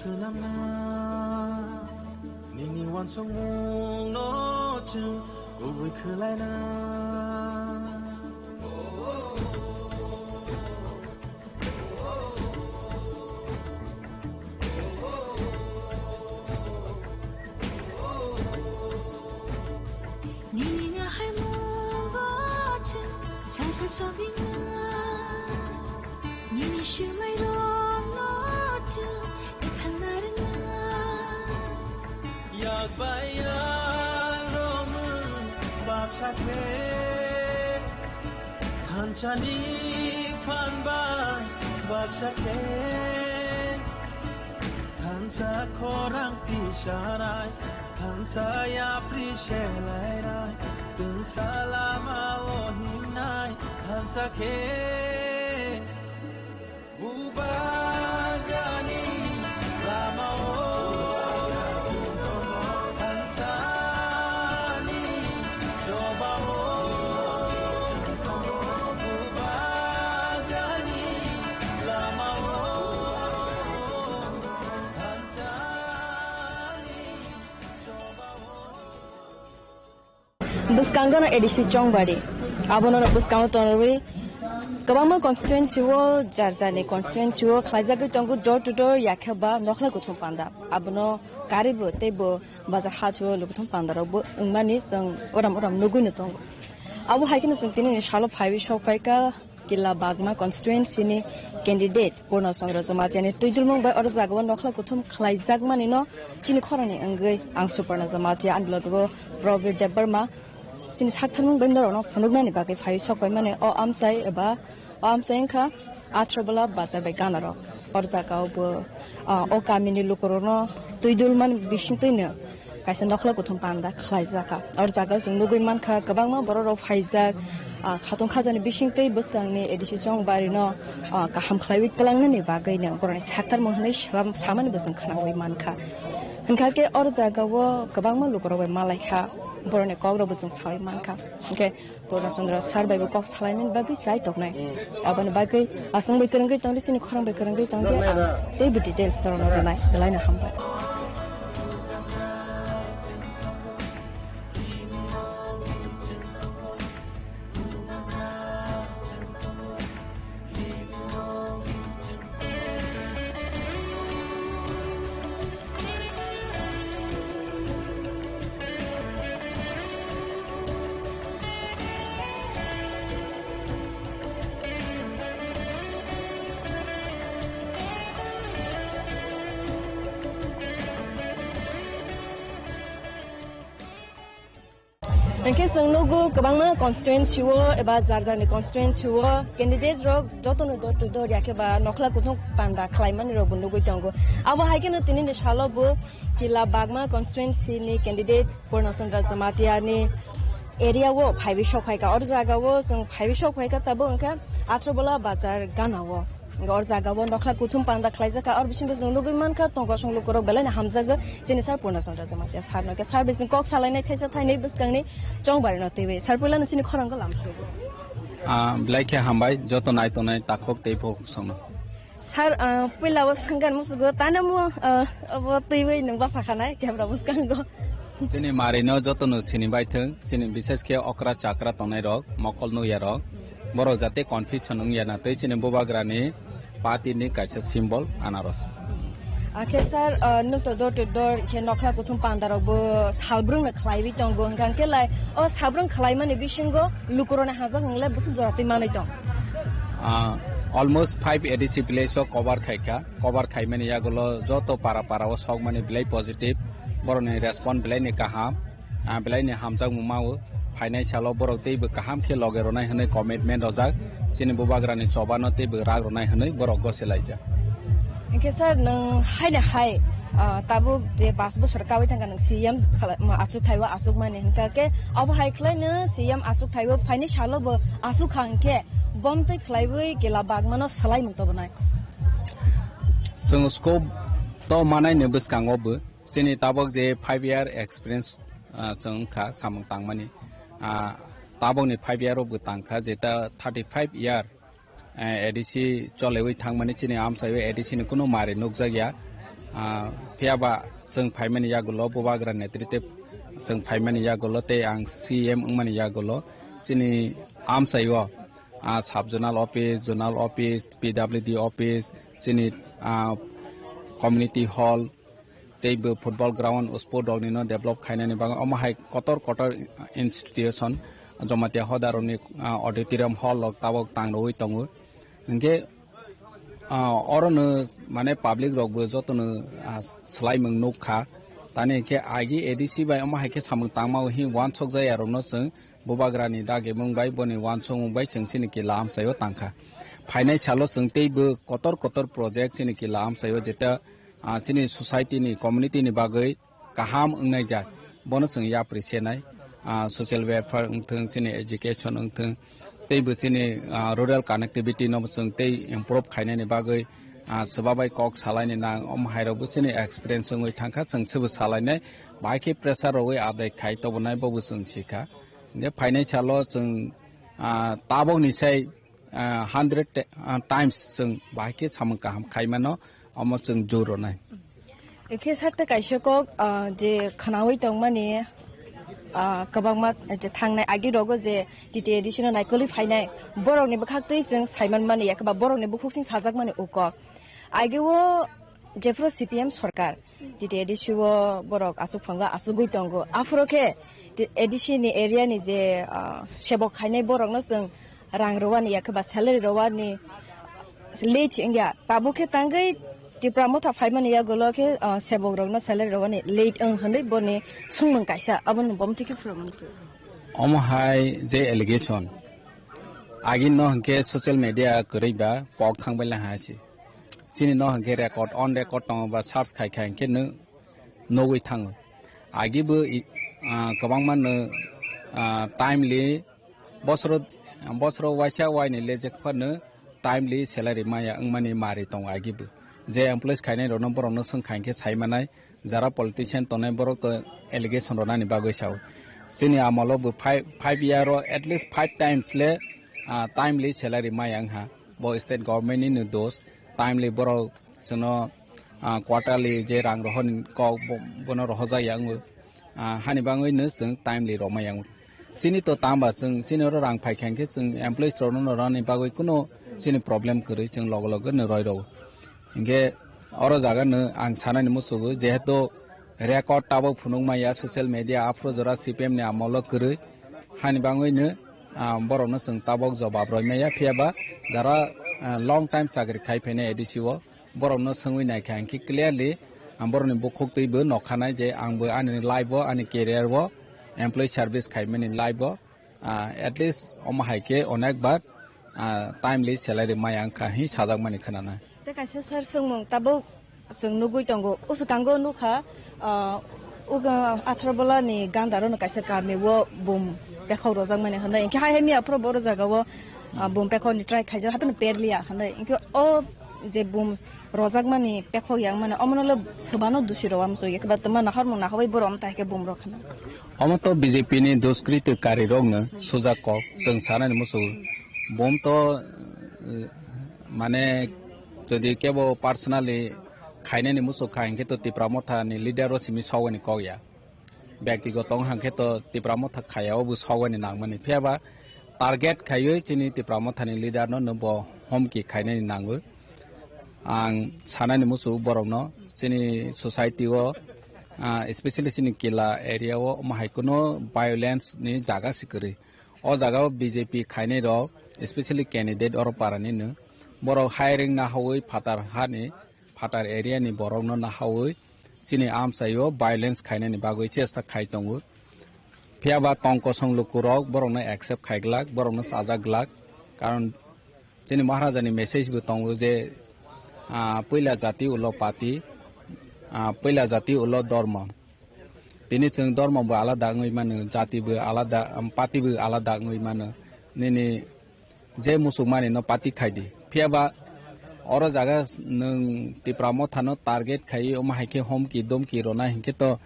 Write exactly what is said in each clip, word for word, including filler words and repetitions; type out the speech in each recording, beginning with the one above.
Swnamna, nini uansukmungno chwng kubui khwlaina. Nini naharmungo chwng sangsasogwina. Nini swmairokno chwng kwthang narwkna. Yak bai yak romwi baksa khe, thansani phan bai baksa khe. Thansa khorang tisanai, thansa yapri selainai, tungsa lama o himnai, thansa khe. Bubagrani lama o, thansani choba o, Bubagrani lama o. Bwskango no A D C Chongbari. Abono no bwskango tonwi kwbangma constituency o, jar jarni constituency o khlaijagwi tongo door to door, yakhe ba nokhla kuthum panda. Abono karibo teibo bazar hachio lukuthum panda rokbo wngmani chwng oram oram nugwi no tongo. Abo hai kheno chwng tini ni salo phaiwi sok phaikha. Kila Bagma constituency ni candidate Purna Chandra Jamatia ni twidulmung bai oro jagao nokhla kuthum khlaijakmani no chini khorang ni wngwi ang Suparna Jamatia, ani loge bo Prabir Debbarma, chini saktharmung bai norok no phunuknani bagwi phaiwi sok paimani o amchai eba o amchai wngkha Athrabola bazar bai ganaro. Oro jagao bo, ah, o kami ni lukurok no twidulmani bisingtwi no kaisa nokhla kuthum panda khlaijakha. Oro jaga o chwng nugwi mankha, kwbangma borok rok phaijak, ah, khatung khajani bisingtwi bwskangni A D C Chongbari no, ah, kaham khlaiwi twlangnani bagwi no borokni saktarmung hwnwi slam-, samani bo chwng khwnagwi mankha. Hwnkha khe oro jaga o kwbangma lukurok bai malaikha, borokni kok rok bo chwng sawi mankha. Hwnkhe Purna Chandra sir bai bo kok salainani bagwi chai tongnai. Aboni bagwi aswk bai kwrwngwi tongdi, chini khorang bai kwrwngwi tongdi, ang teibo details norokno rwnai, belaino hambai. Hwnkhe chwng nugo kwbangma constituency o eba jar jarni constituency o candidate rok jotono door to door yakhe ba nokhla kuthum panda khlaimani rok bo nugwi tongo. Abo hai kheno tini ni salo bo Kila Bagma constituency ni candidate Purna Chandra Jamatia ni area o phaiwi sok phaikha. Oro jaga o chwng phaiwi sok phaikha tabuk wngkha Athrabola bazar gana o. Hwnkhe oro jaga o nokhla kuthum panda khlaijak kha. Oro bisingo chwng nugwi mankha, tongkosong lukurok belaino hamjago chini sir Purna Chandra Jamatia sir no. Khe sir bising kok salainai thaisa thainwi bwskangni chongbari no twiwi. Sir puila no chini khorang go lam sugo. Ah, belai khe hambai joto nai tongnai takhuk tei bukhuk songno. Sir, ah, puila o swngkar musugo tano mo, ah, abo twiwi nwng basa khanai camera bwskango. Chini mari no joto no sini bai thung, chini bises khe okra chakra tongnai rok, mokol nukya rok. Borok jate confusion wngya na tei chini bubagrani party ni kaisa symbol anaros. Akhe sir, ah, nwng to door to door khe nokhla kuthum panda rok bo salbrung no khlaiwi tongo, hwnkha khe lai o salbrung khlaimani bisingo lukurok ni hajak wng le bwswk jora twi manwi tong? Ah, almost five A D C village o cover khaikha, cover khaimani yagulo joto para para o sokmani belai positive, borokni respond belai ni kaham. Ah, belai ni hamjakmung ma-o. Phainai salo borok teibo kaham khe loge rwnai hwnwi commitment rwjak. Chini bubagrani chobano teibo rak rwnai hwnwi borok gose laijak. Hwnkhe sir, nwng haino hai, ah, tabuk je pash bosor kaui thangkha nwng C M khala-, ma, achuk thaiwi achukmani hwnkha khe abo hai khlaino C M achuk thaiwi phainai salo bo achuk kha hwnkhe bomtwi khlaiwi Kila Bagmano swlaimung tobonai. Chwng scope to manaini bwskango bo chini tabuk je five year experience ah, chwng wngkha samung tangmani. Ah, tabukni five year o bo tangkha, jeta thirty five year, eh, A D C cholewi thangmani chini amchaiwi A D C ni kunu mari nukjakya. Ah, phiya ba chwng phaimani yagulo, Bubagra netrite chwng phaimani yagulo tei ang C M wngmani yagulo chini amchaio, ah, sub zonal office, zonal office, P W D office, chini, ah, community hall, tei bo football ground, sport rokni no develop khainani bagwi omo hai kotor kotor institution, Jamatia hodarokni, ah, auditorium hall rok tabok tang rwui tongo. Hinkhe, ah, orono mane public rokbo jotono, ah, swlaimung nukha. Tani hinkhe agi A D C bai omo hai khe samung tangma hi wansok jaya rokno chwng Bubagrani dagimung bai boni wansokmung bai chwng chini kila amchaio tangkha. Phainai salo chwng teibo kotor kotor project chini kila amchaio jeta, ah, chini society ni, community ni bagwi kaham wngnaijak, bono chwng yapri senai, ah, social welfare wngthwng, chini education wngthwng, teibo chini, ah, rural connectivity no chwng tei improve khainani bagwi, ah, swbabai kok salaini nang, omo hairokbo chini experience wngwi thangkha, chwng sebo salainai, bahai khe pressure rogwi adai khai tobonai bobo chwng sikha. Hingkhe phainai salo chwng, ah, tabokni sai ah, hundred ti-, ah, times chwng bahai khe samung kaham khai mano, omo chwng jor rwnai. Ekhe sakte kaisa kok, ah, je khwnaui tongmani, ah, kwbangma je thangnai agi rogo je T T A D C no naikolwi phainai, borokni bwkhak twi chwng saiman mani, ekhe ba borokni bukhuk sing sajakmani o kok. Agi o jephuru C P M sorkar, T T A D C o borok aswk phangla aswkgwi tongo. Aphuru khe A D C ni area ni je, ah, sebok khainai borokno chwng rang rwani ya khe ba salary rwani late wngya. Tabuk khe tangwi Tipra Motha phaimani yagulo khe, ah, sebok rokno salary rwani late wng hwnwi boni swngmung kaisa abono bom tiki phuru mani khe. Omo hai je allegation, agi no hwnkhe social media kwrwi ba pok thangbai lai hai se. Chini no hwnkhe record, on record tongo ba search khai khai hwnkhe no nugwi thango. Agi bo i-, ah, kwbangma no, ah, timely bosoro, bosoro waisa waini lejek phano timely salary maya wngmani mari tongo agi bo. Je employees khainai rokno borokno swngkha hwnkhe sai manai, jara politician tongnai borok to allegation rwnani bagwi sao. Chini amolo bo five, five year o at least five times le, ah, timely salary maya wngha. Bo state government ni no dos, timely borok chwngno, ah, quarterly je rang rohorni kok bo-, bono rohorjak ya wngwi. Ah, hani bagwi no chwng timely romai ya wngwi. Chini to tamba chwng chini oro rang phai kha hwnkhe chwng employees rokno rwnani bagwi kuno chini problem kwrwi chwng logo logo no roi rwo. Hinkhe oro jaga no ang sanani muchugo jehetu record tabok phunuk maya social media aphuru jora C P M ni amolo kwrwi hani bagwi no, ah, borokno chwng tabok jobab roi maya phiya ba jara, ah, long time chakri khai phainai A D C o borokno swngwi naikha hwnkhe clearly ang borokni bukhuk twibo nokhanai je angbo ani life o ani career o employee service khaimani life o, ah, at least omo hai khe onek bar, ah, timely salary maya wngkha hi sajakmani khwnana. Tei kaisa sir swngmung tabuk chwng nugwi tongo. O swkango nukha, ah, uga atharo bolani gandaro no kaisa kami o bum pekhok rojak mani hwnwi. Hinkhe hai hai miya phuru bo oro jaga o, ah, bum pekhok ni try khaijak, haphano perliya hwnwi. Hinkhe o je bum rojak mani pekhok yang mani, omono le swbano dusi rw amsugwi. Eke ba tama nahar mung nahawi borok amta hai khe bum rok khna. Omo to B J P ni duskriti kari rok no sujak kok chwng sanani musugo. Bum to, eh, mane jodi kebo personally khainani muchuk kha hinkhe to Tipra Motha ni leader o simi sogani kok ya. Byaktigoto wng hangkhe to Tipra Motha khaya o bo sogani nangmani. Phiya ba target khaiwi chini Tipra Motha ni leader no, no bo homki khainani nangwi. Ang sanani muchuk borok no chini society o, ah, especially chini Kila area o omo hai kuno violence ni jaga se kwrwi. O jaga o B J P khainai rok, especially candidate oro para ni no, borok hiring nahawi phatar hani, phatar area ni borok no nahawi chini amchai o violence khainani bagwi chesta khai tongo. Phiya ba tong kosong luku rok borok no accept khai glak, borok no chajak glak, karon chini Maharaja ni message bo tongo je, ah, puila jati ulo pati, ah, puila jati ulo dormo. Tini chwng dormo bo alada wngwi mano, jati bo alada, um, pati bo alada wngwi mano. Nini je muchukmani no pati khai di. Phiya ba oro jaga nwng Tipra Motha no target khai omo hai khe homki domki rona hinkhe to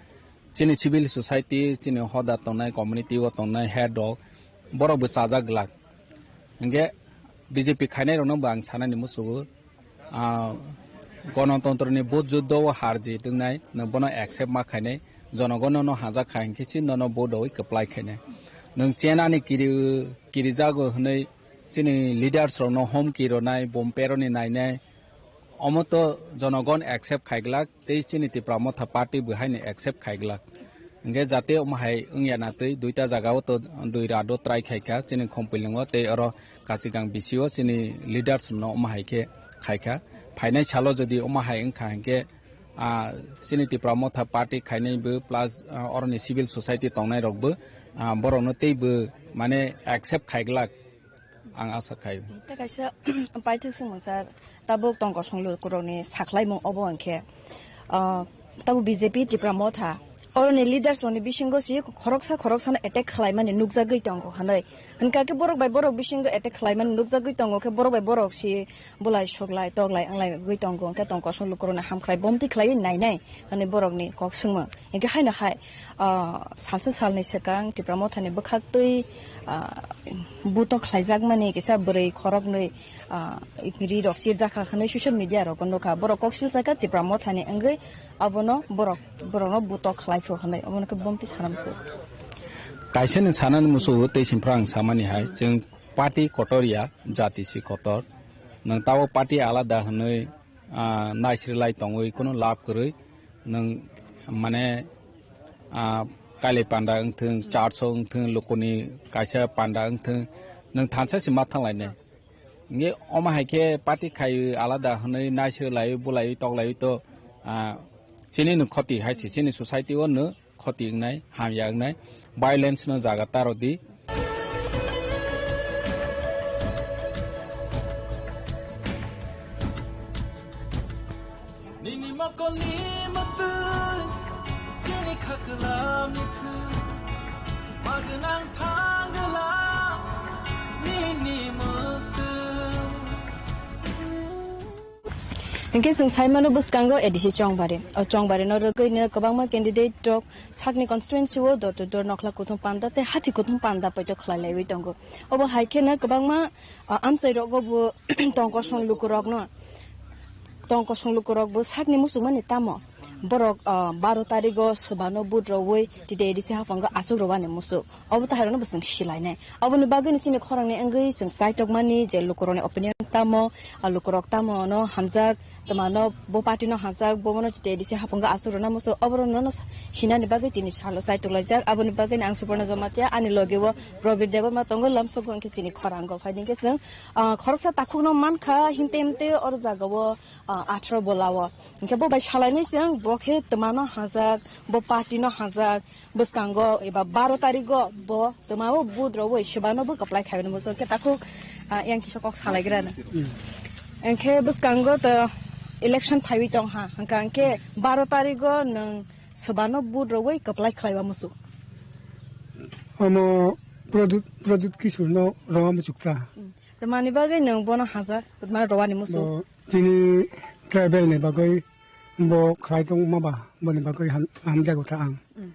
chini civil society, chini hoda tongnai, community o tongnai head rok borok bo chajak glak. Hinkhe B J P khainai rokno bo ang sanani musugo, ah, Gonotontroni vote juddo o har jit wngnai, nwng bono accept ma khainai, jonogono no hajak kha hinkhe chini nono vote rwi kwplai khainai. Nwng chenani kiri, kirijago hwnwi chini leaders rokno homki ronai, bomperoni nainai, omo to jonogon accept khaiglak, tei chini Tipra Motha party bo haino accept khaiglak. Hinkhe jate omo hai wngya na twi, duita jagao to dui rado try khaikha chini Khumpuilwngo tei oro Kachigang bisio chini leaders no omo hai khe khaikha. Phainai salo jodi omo hai wngkha hinkhe, ah, chini Tipra Motha party khainai bo plus, ah, oroni civil society tongnai rok bo, ah, borokno tei bo mane accept khaiglak ang asa khai. Tei kaisa paithak swngmung sir, tabuk tongkosong lukurokni sakhlaimung obo hwnkhe, ah, tabuk B J P Tipra Motha oroni leaders rokni bisingo si khoroksa khoroksano attack khlaimani nukjagwi tongo hwnwi. Hwnkha khe borok bai borok bisingo attack khlaimani nukjagwi tongo khe borok bai borok si bulai suklai toklai wnglaiwi tongo, hwnkhe tongkosong lukurokni hamkrai bomtwi khlaiwi nainai hwnwi borokni kok swngmung. Hinkhe haino hai, ah, salsa salni swkang Tipra Mothani bwkhaktwi, ah, buto khlaijakmani kisa bwrwi khoroknwi, ah, ri rok sirjakha hwnwi social media rogo nukha. Borok kok silsakha Tipra Mothani wngwi abono borok, borokno buto khlai phuru hwnwi omono khe bomtwi sana muchungo. Kaisa nwng sanani muchungo tei sini phuru ang samani hai, chwng party kotor ya, jati si kotor. Nwng tabuk party alada hwnwi, ah, naisri lai tongwi kunu lab kwrwi. Nwng mane, ah, kailai panda wngthwng, church o wngthwng, lukuni kaisa panda wngthwng, nwng thansa si ma thanglainai. Nge omo hai khe party khai alada hwnwi naisri lai, bulai, toklai to, ah, chini no khoti hai si, chini society o no khoti wngnai, hamya wngnai, violence no jaga taro di. Nini mokolni mwtwi, chini khaklamni thwi, magwnang thangla nini mwtwi. Hinkhe chwng saimano bwskango A D C Chongbari. O Chongbari no rwgwino kwbangma candidate rok sakni constituency o door to door nokhla kuthum panda tei hati kuthum panda poito khlai laiwi tongo. Obo hai kheno kwbangma, ah, amchai rogo bo tongkosong lukurokno, tongkosong lukurok bo sakni muchungmani tamo borok, ah, baro tarigo swbano vote rogwi T T A D C haphango aswk rwani muchung. Obo tahairokno bo chwng silainai. Oboni bagwino chini khorangni wngwi chwng chaitokmani je lukurokni opinion tamo, ah, lukurok tamo no hamjak, twmano bo party no hamjak, bobono T T A D C haphango aswk rwna muchung. Oborokno no sinani bagwi tini salo chaitok laijak. Aboni bagwino ang Suporna Jamatia, ani loge o Probir Debbarma tongo, lamsogo hwnkhe chini khorango. Phaidi hwnkhe chwng, ah, khoroksa takhukno mankha, himte himte oro jagao, ah, atharo bolao. Hinkhe bo bai salainai chwng, bo khe twmano hamjak, bo party no hamjak, bwskango eba baro tarigo bo twmao vote rogwi swbano bo kwplai khaimani muchung khe takhuk, ah, yang kisa kok salaigrana. Hmm. Hinkhe bwskango to election phaiwi tongha, hwnkha hinkhe baro tarigo nwng swbano vote rogwi kwplai khlaiba muchung. Omo Pradyut, Pradyut Kishore no rwma muchukha. Hmm. Tamani bagwi nwng bono hamjak, mane rwani muchung? Bo chini tribal ni bagwi bo khlai tongma ba, boni bagwi ham-, hamjago ta ang. Mm.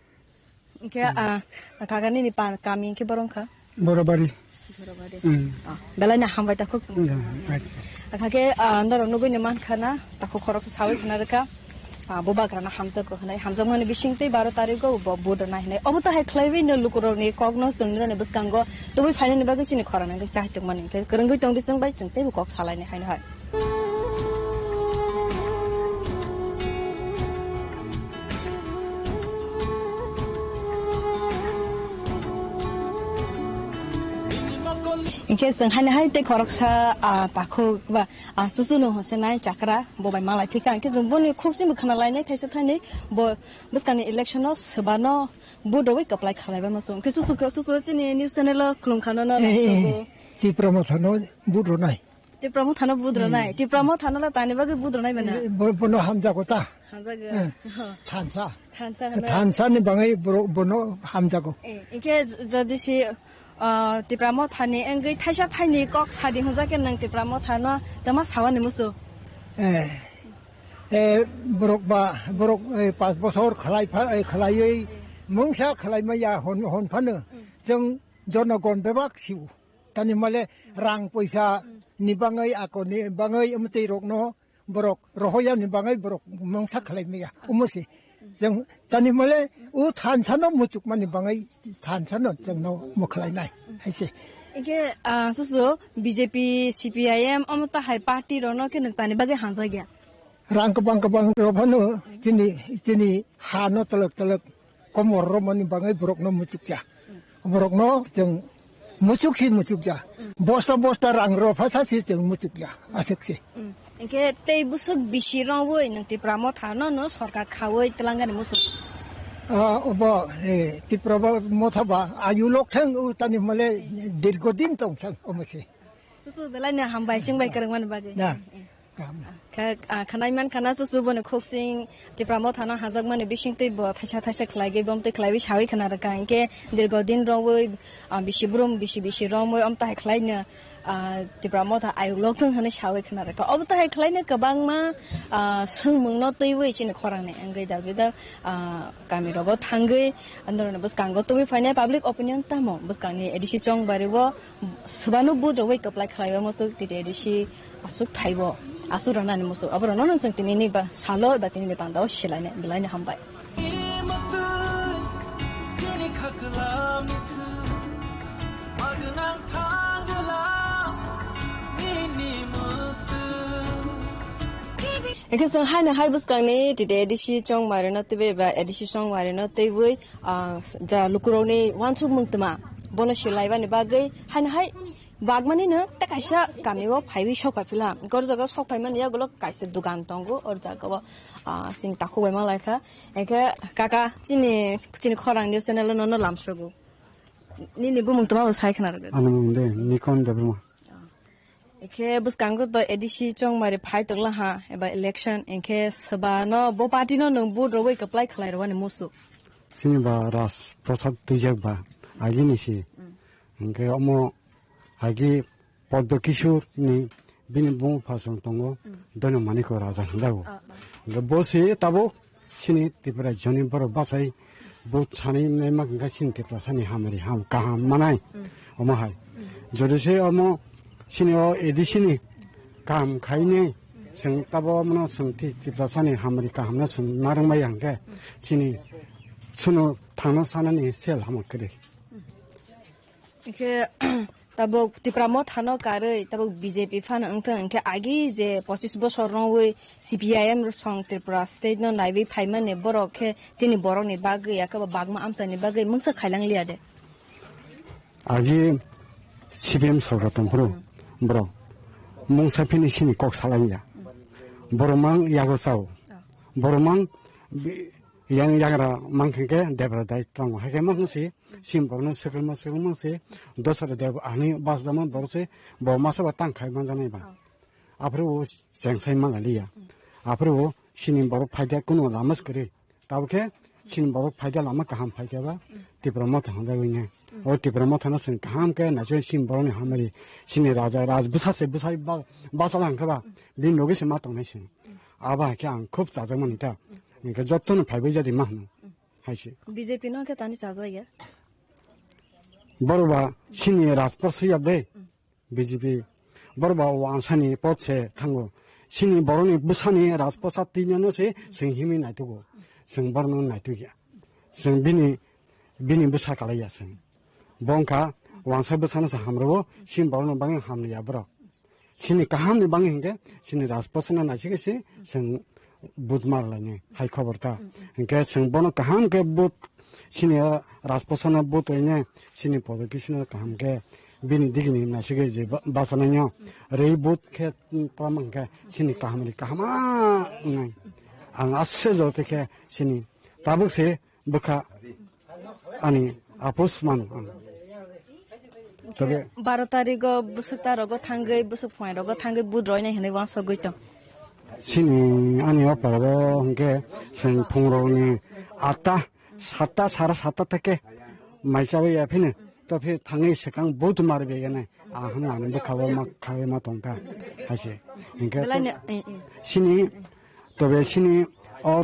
Hinkhe, mm, ah, kaka nini pa-, kami hinkhe boro wngkha? Borobari. Borobari. Mm. Ah, belai no hambai ta khuk. Mm, right. Kake, ah, norok nugwi ni mankha na, takhuk khoroksa sawi khna rwkha. Ah, bubagrano hamjakgo hwnwi, hamjakmani bisingtwi baro tarigo bo vote rwnai hwnwi. Obo tahai khlaiwi no lukurokni kokno chwng nini bwskango tubui phainani bagwi chini khorang wngwi chahitokmani hwnkhe kwrwngwi tongdi chwng bai chwng teibo kok salaini haino hai. Hinkhe chwng haino hai tei khoroksa, ah, takhuk ba, ah, susu no hwnse nai chakra bo bai malai thika. Hinkhe chwng boni khuk chini khna lainai thaisa thainwi bo bwskangni election o swbano vote rogwi kwplai khalaibai muchung. Hinkhe susu khe susu chini news channel o khulum khana no. Eh, eh, eh. Tipra Motha no vote rwnai. Tipra Motha no vote rwnai. Hmm. Tipra Motha no le tani bagwi vote rwnai mano. Eh, bo-, bono hamjago ta. Hamjago. Eh, thansa. Thansa hwnwi. Thansa ni bagwi boro-, bono hamjago. Eh, hinkhe j-, jodi si, ah, Tipra Motha ni wngwi thaisa thaini kok sadi hwnjakhe nwng Tipra Motha no tama sawani muchung. Eh, eh, borok ba, borok, eh, panch bochor khlai pha-, eh, khlaiwi mungsa khlai maya hwn, hwn phano. Hmm. Chwng jonogon bebak sio. Tani male rang poisa ni bangwi, ako ni bangwi, amtwi rokno borok rohoyani bangai borok mungsa khlai maya. Omo se. Jeng tani mole o thansa no muchuk mani bangai thansa no jeng no mukhlai nai. Hai se. Ike, ah, susu B J P, C P I M, omo ta hai party rono ke nang tani bagwi hanjak ya. Rang kwbang kwbang rw phano chini, chini ha no twlwk twlwk komor rw mani bangai borok no muchuk ya. Borok no jeng muchuk si muchuk ya. Bosta bosta rang rw phasa si jeng muchuk ya. Aswk si. Hingke tei bwswk bisi rogwi nwng Tipra Motha no, no sorkar khawi twlangani muchung? Ah, obo, eh, Tipra bo-, Motha ba ayu lok thang u tani male dirgo din tong thang omo se. Susu belai no hambai sing bai kwrwngmani bagwi. Na. Kaham. Kha, ah, khanai man khana susu bono khoksing Tipra Motha no hajakmani bising tei bo thaisa thaisa khlai ge bom tei khlaiwi sawi khna rwkha. Hingke dirgo din rogwi, ah, bisi brum bisi bisi romwi om tahai khlai no ah, Tipra Motha ayuk lok thung hwnwi sawi khna rwkha. Obo tahai khlaino kwbangma, ah, swngmungno twiwi chini khorangni wngwi da, da, ah, kamirogo thangwi, norokni bwskango tubui phainai public opinion tamo bwskangni A D C Chongmari o swbano vote rogwi kwplai khlaiwi muchuk T T A D C aswk thaibo, aswk rwnani muchuk. Aborokno nwng chwng tinini ba salo ba tinini bandao silainai, belaino hambai. Hingke chwng haino hai bwskangni T T A D C Chongmari no twiwi ba A D C Chongmari no twiwi, ah, ja lukurokni uansukmung twma bono silaibani bagwi haino hai bagmani no tei kaisa kami o phaiwi sok phai phila. Hingke o jaga sok phaimani yagulo kaisa dogan tongo, o jaga o, ah, chini takhuk bai ma laikha. Hingke kaka chini, chini khorang news channel o nono lamsrogo. Nini bumung twma bo sai khna rwgwi. Ani bumung de Nikon Debbarma. Ekhe bwskango to A D C Chongmari phai tongla ha eba election, ekhe swbano bo party no nwng vote rogwi kwplai khlai rwani muchuk? Chini ba Raj Prasad twijak ba agini si. Hingke omo agi Poddo Kishore ni bini bung phasong tongo, Doino Manikyo Raja hinjago. Hingke bo se tabuk chini Tripura joni borok bachai bo sanai naima hingke chini Tripura sani hamari ham kaham manai omo hai. Jodi se omo chini o A D C ni kaham khainai chwng tabo omono chwng Tripura sani hamari kaham no chwng narwk maya hingke chini chwngno thangna sanani sel hamar kwrwi. Hingke tabuk Tipra Motha no karwi tabuk B J P phano wngthang, hingke agi je pochis bosor rogwi C P I M song Tripura state no naiwi phaimani borok khe chini borok ni bagwi yakhe bo bagma amchai ni bagwi mungsa khailang liya de. Agi C P M sorkar tongphuru borok mungsa phini sini kok salai ya. Borok mang yago sao. Borok mang bi-, yang yagra mang khe Debra dai tongo. Hai khe mang si Sim borokno swkangma swkangma se dosra debo ani bas jaman borok se bo masa ba tang khai man janai ba. Aphuru o chengsai man liya. Aphuru o sini borok phaida kuno lama se kwrwi. Tabukhe sini borok phaida lama kaham phaida ba Tipra Motha hanjagwi ne. O Tipra Motha no sini kaham khe naisai sini borokni hamari sini raja raj bwsa se bwsai ba basa lang khe ba bini logi se ma tongnai sini. Abo hai khe ang khub chajakmani ta. Hingkhe jotono phaibai jadi ma hwno. Hai se. B J P no khe tani chajak ya? Borok ba sini Rajpot se yabde. B J P. Borok ba wansani pot se thango. Sini borokni bwsani Rajpot sa twi no se sing himwi naitugo. Sing borokno naituk ya. Sing bini, bini bwsa kalai ya sing. Bongkha wansa bwsano se hamrwo, sini borokno bangwi hamliya borok. Sini kahamni bangwi hinkhe sini Rajposana naisikhe se chwng but marlaini hai khobor ta. Hinkhe chwng bono kaham khe but sini Rajposana but oine sini Podokisino kaham khe bini digini naisikhe je ba-, bachanaino rei but khe tamo hinkhe sini kahamni kaham wngnai. Ang aswk jotokhe sini tabuk se bwkha ani apus mano ang. Tobe baro tarigo bwswk ta rogo thangwi, bwswk phuai rogo thangwi but roinai hinwi wansogwi tong. Sini ani o parabo hwnkhe chwng phungrokni atta, satta, sara satta theke mai chawi ya phino. To phi thangwi swkang but mar begene. Ahani ani bwkha o ma khawi ma tongkha. Haise. Hwnkhe belai to ni, eh, eh. Sini Tobe sini o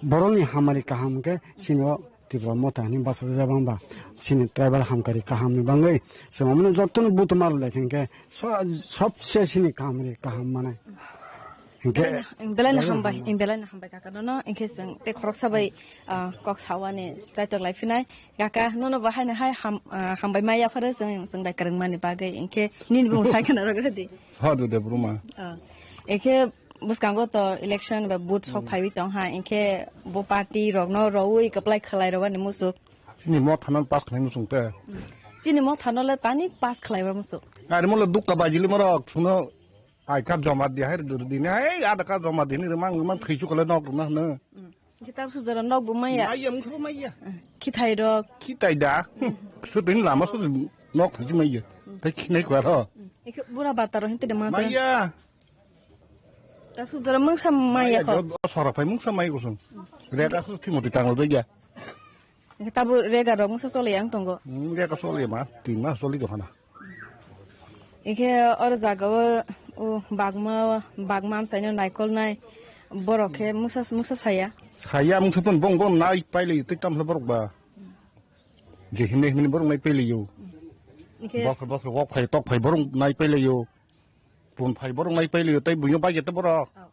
borokni hamari kaham khe sini o Tipra Motha hinwi bachajak bangba sini tribal hamkari kahamni bangwi chwng omono jotono buto mar lai khe so-, sobse sini kahamri kaham manai. Hinkhe Belai no, belai no hambai, belai no hambai kaka nono. Hinkhe chwng tei khoroksa bai, ah, kok sawani chaitok lai phinai. Kaka nono bo haino hai ham-, ah, hambai ma yapharo chwng, chwng bai kwrwngmani bagwi. Hinkhe nini bumung sai khna rwgwladi. Sadu Debbarma. Ah. Hinkhe bwskango to election ba vote sok phaiwi tong ha. Hinkhe bo party rokno rowui kwplai khlai rwbani muchuk. Chini motha no pass khlai muchung te. Hmm. Chini motha no le tani pass khlai ba muchuk. Ari mo le dukka bajili morok suno I card joma di hai dini hai ada card joma dini remang remang thwisu kole nok rwna hwno. Hmm. Kitab sujara nok bo maya. Maya mungsa maya. Hmm. Khithai rok. Khitai da. Su din lama su nok thwi maya. Hmm. Tai khinai kwa ro. Hmm. Ikhe bura bataro hinte de mata. Maya. Kitab sujara mungsa maya kho. Sora phai mungsa maya kusung. Rega su thimoti tanglo dai ya. Hingke tabuk rega rok mungsa choli yang tongo. Hmm, rega choli ma, tin mas choli tongkha na. Hingke oro jaga o, o bagma, bagma amchaino naikolnai borok khe mungsa, mungsa saya. Saya mungsa pon bong bong nai pailai tei tamsa borok ba. Je himne himne borok nai pailai yo. Hingke bosor bosor wok phai tok phai borok nai pailai yo. Pun phai borok nai pailio tei buino bai jete borok. Oh, oh.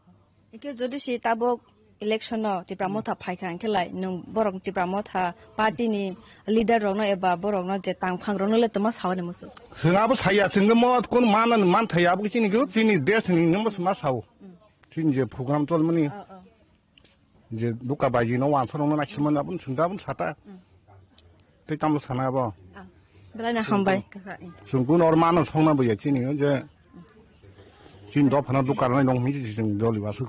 Hingke jodi si tabuk election no Tipra Motha phaikha hingke lai nwng borok Tipra Motha party ni leader rokno eba borokno je tangphang rokno le tongma sao ni musu. Chwng abo saya chwngno mo kun mana man thaya abo chini group chini desh ni nwng ma sao. Hmm. Chini je program tolmani. Oh, oh. Je duka baji no wansa rong na chimani abun sungda abun sata. Hmm. Tei tamlo sana abo. Ah. Belai na hambai. Sungkun or mano songna bo ya chini je. Chin do phana duka nai nong mi chini doli wasu.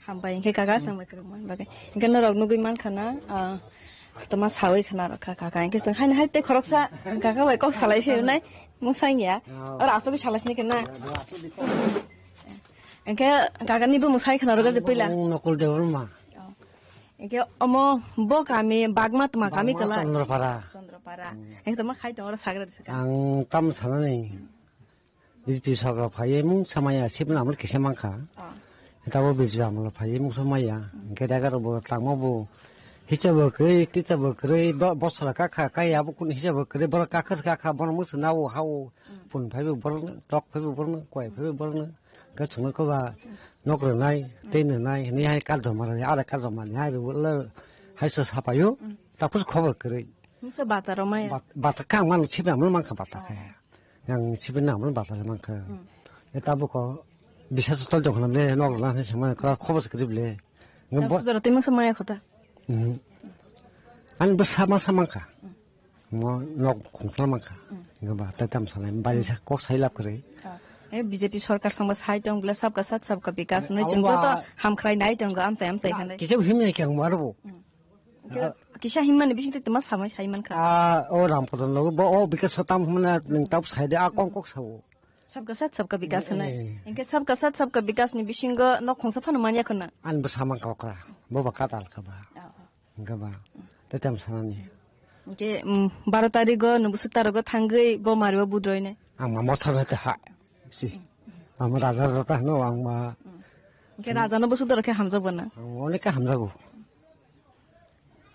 Hambai hingke kaka sangbai kerok man bagai. Hingke norok nugui man khana, ah, toma sawi khana rok kha kaka. Hingke sung hain hai tei khoroksa kaka bai kok salai phi nai mung sang ya. Ora asugui salai sini kena. Hingke kaka ni bumung sai khna rwgadi puila. Ang Nokol Debbarma. Oh. Hingke omo bo kami bagma tma kami Bagma kala. Chandrapara. Chandrapara. Hmm. Hingke tma khai tong oro sagra disa ka. Ang tam sanani. B J P sarkar phaiye mung samaya sibna amul kisa mangkha. Oh. Tabo B J P amul phaiye mung samaya. Hmm. Hingke dagar bo tangma bo hisa bo kwrwi, tisa bo kwrwi, bo-, bosra kakha, kaya bo kun hisa bo kwrwi, borok kakha kakha, bono mung swnao hao. Hmm. Pun phaibo borno, tok phaibo borno, koi phaibo borno. Khe chwngno khe ba nok rwnai, tei nwnai, hinwi hai kal joma rwnai, ada kal joma ni hai rwbo le hai se sapaio, tapos khobor kwrwi. Mungsa bata rwmaya. Bat-, bata khe ang mano sibna mano mankha bata khe. Yang sibna mano bata khe mankha. Hmm. E tabuk ko bisas tol jong khna le nok rwna hinwi se mano khe khobor se kwrwi le. Nang bo- sujaro tei mungsa maya khota. Hmm. Ani bo sama sama kha. Hmm. Mo nok khungsa mangkha. Mm. Hingke ba tai tam sanai, bari sa kok sai lab kwrwi. Ah. Eh, B J P sarkar songbo sai tong bole sabka sat sabka bikas hinwi chwng joto hamkhrai nai tongo amchai amchai hinwi. Kisa himnai khe ang maro bo. Mm. Kisa himmani bisingtwi tma samai sai mankha. Ah, o Rampadon logo bo o bikas sotam hwnna nwng tab sai de a kong kok sao. Sabka sat sabka bikas hinwi. Eh. Hingke sabka sat sabka bikas ni bisingo nok khungsa phano manya khwna. An bo samang kok ra. Bo ba kadal kha ba. Ah, ah. Hingke ba, tei tamo sanani. Hingke, mm, baro tarigo nwng bwswk tarogo thangwi bo mario budroine. Ang ma motha rwte ha. Si. Ang ma raja rwta hwno ang ma. Hingke raja no bwswk dorok khe hamjak bo na. Ang onek khe hamjago.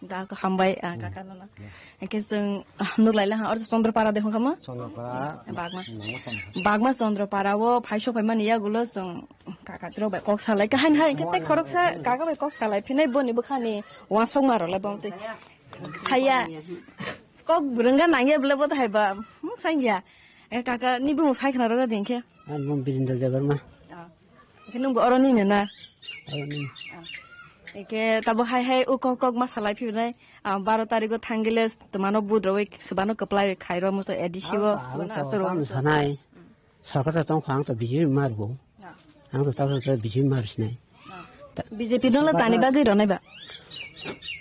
Da ko hambai, ah, kaka no na. Hingke chwng, ah, nuk lai la ha, or Chandra Para de hongkha ma? Chandra Para. Bagma. Bagma Chandra Para o phai sok phai mani yagulo chwng Kaka tro bai kok salai ka hain hai khe tei khoroksa kaka bai kok salai phinai boni bwkhani wansok ma rok le bong tei saya kok rwngga nangya bole bo hai ba hmm sangya e kaka ni bumung sai khna rok ding khe. Ang bumung Birindo Debbarma. Khe nung bo oro ni na. Oro ni. Khe tabo hai hai u kok kok ma salai phinai baro tarikh o thangile twmano budrowi swbano kwplai khai ro muso A D C o swbano aswk ro muso. Sanai. Sorkar ta tong phang to B J P mar go. Ah. Ang to ta to B J P mar sinai. Ah. B J P no la tani bagwi ronai ba.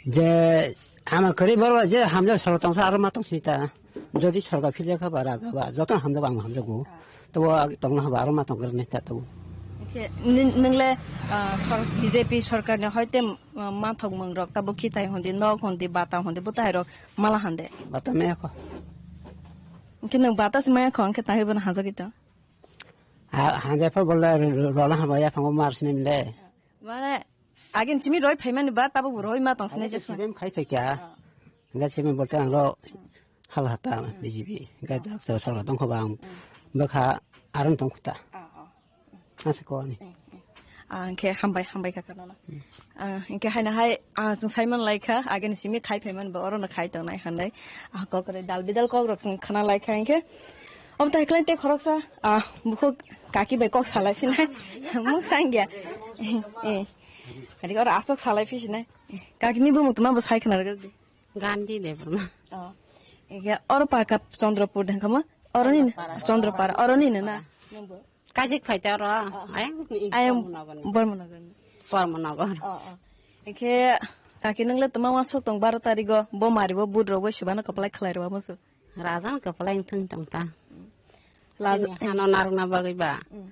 Je ama kari bor je hamja sorkar tong sa aro ma tong sita. Jodi sorkar philya kha bara ga ba joto hamja ba hamja go. Ah. To bo tong na ba aro ma tong kar ne ta to. Khe nung le B J P sorkar ni hoite manthok mung rok tabo khitai hondi nok hondi bata hondi butai rok mala hande. Bata me ko. Khe nung bata sumaya khong khe tahi bono hajagwi tong. Ha, hanjai phar bolle ro-, rola hama ya phango mar sini mile. Mane, agin simi roi phaimani ba, tabuk bo roi ma tong sini jesma. Sibem khai phaikya. Ah. Ga simi bolte ang lo hal hata B J P. Ga dak to sala tong kho bang. Hmm. Bwkha aron tong khuta. Ah, ah. Asa ko ani. Hmm, hmm. Ah, hwnkhe hambai, hambai kaka nono. Ah, hwnkhe haino hai, ah, chwng saiman laikha, ageni simi khai phaiman bo orono khai tongnai hinwi. Ah, kokre dal bidal kokrok chwng khna laikha hwnkhe. Omo tai kwlai tei khoroksa, ah, bukhuk kaki bai kok salai phinai. Mung sangya. Eh. Hari oro aswk salai phi sinai. Kaki ni bumung tuma bo sai khna rwgwk di. Gandhi Debbarma. Oh. Ege oro paka Chandrapur dengkha ma? Oro ni Chandrapara. Chandrapara. Oro ni na? Nungbo. Kajik phaita oro. Oh. Ayang ni Ayang Bormanagar ni. Bormanagar ni. Bormanagar. Oh, oh. Eke kaki nungle tuma wa sok tong baro tarigo bo mari bo budro bo sibano kaplai khlai ro musu. Rajan kaplai thung tong ta. Laja- Sini hano narwkna bagwi ba. Mm.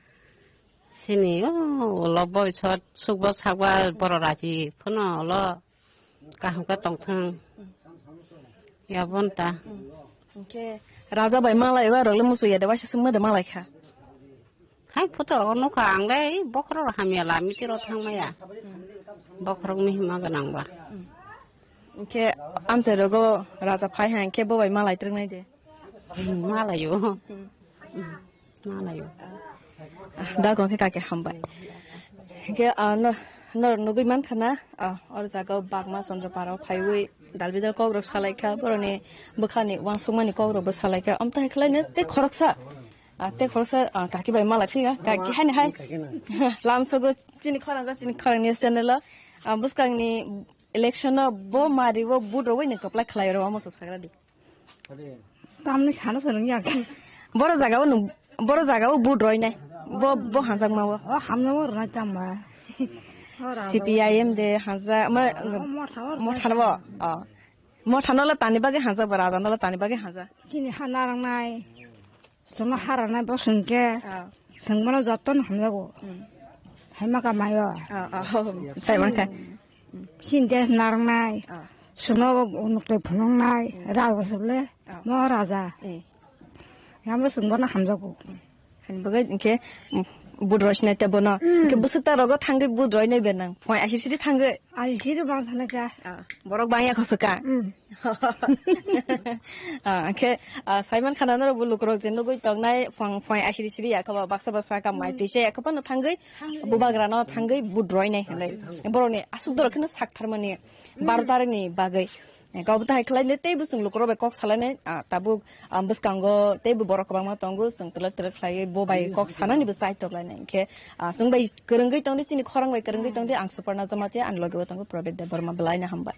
Sini o ulo boi sot sukbo sakba boro raji phano ulo kaham khe tongthwng. Yabon ta. Hwnkhe raja bai malai ba rokle musu ya de waisa summa de malai kha. Hai photo rok nukha ang le bokhorok hamya la miti ro thang maya. Bokhorok mihima gwnang ba. Hwnkhe amchai rogo raja phai hai hwnkhe bo bai malai twrwng nai de. Malayo. Malayo. Da kong khe kake hambai. Hwnkhe, ah, no, no, nugui mankha na, ah, oro jaga o bagma Chandrapara o phaiwi dalbidal kok rok salai kha, boroni bwkhani uansukmani kok rok bo salai kha. Amtwi hai khlai no tei khoroksa, ah, tei khoroksa, ah, kaki bai malai phi kha, kaki hai ni hai. Lam sogo chini khorang chini khorang ni channel o, ah, bwskang ni election o bo mari o vote rogwi ni kwplai khlai oro omo swk sagra di. Tamni sana sana ya. Boro jaga o nung, boro jaga o vote roi nai. Bo, bo hanjak ma o. O hamna mo roi tam ba. C P I M de hanjak ma. Motha o. Motha o. O. Motha no la tani bagwi hanjak ba, raja no la tani bagwi hanjak. Kini hana rang nai. Sono hara nai bo sungke. Ah. Sungmano joto no hamjago. Hmm. Hai ma kamai o. Ah, ah. Sai man kha. Sinde narang nai. Ah. Sono nukte phunung nai. Hmm. Raja suble. Ah. Mo raja. Eh. Yamro sungmano hamjago. Hani bagwi hwnkhe, mm, vote roi sinai te bono. Hmm. Hwnkhe bwswk ta rogo thangwi vote roi nai benang. Phai asir siri thangwi. Asir siri bang thana kha. Ah. Borok bangya khoso kha. Hmm. Ah, hwnkhe, ah, saiman khana norok bo lukurok je nugui tongnai phang phai asiri siri ya khaba baksa baksa ka mai twi se ya khaba no thangwi bubagra no thangwi vote roi nai hinwi borok ni aswk dorok kheno sak tharmani baro tarikni bagwi. Kabo tahai khlai le tei bwswng lukurok bai kok salai nai, ah, tabuk, ah, bwskango tei bo borok kwbangma tongo, chwng twlak twlak khlaiwi bo bai kok sanani bo chai tok lai nai. Hwnkhe, ah, chwng bai kwrwngwi tongdi, chini khorang bai kwrwngwi tongdi, ang Suparna Jamatia, ani loge bo tongo Prabit Debbarma, belai no hambai.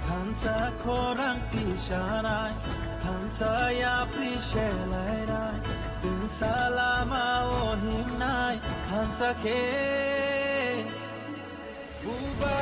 Thansa khorang tisanai, thansa yapri selainai, tungsa lama o himnai, thansa khe. Buba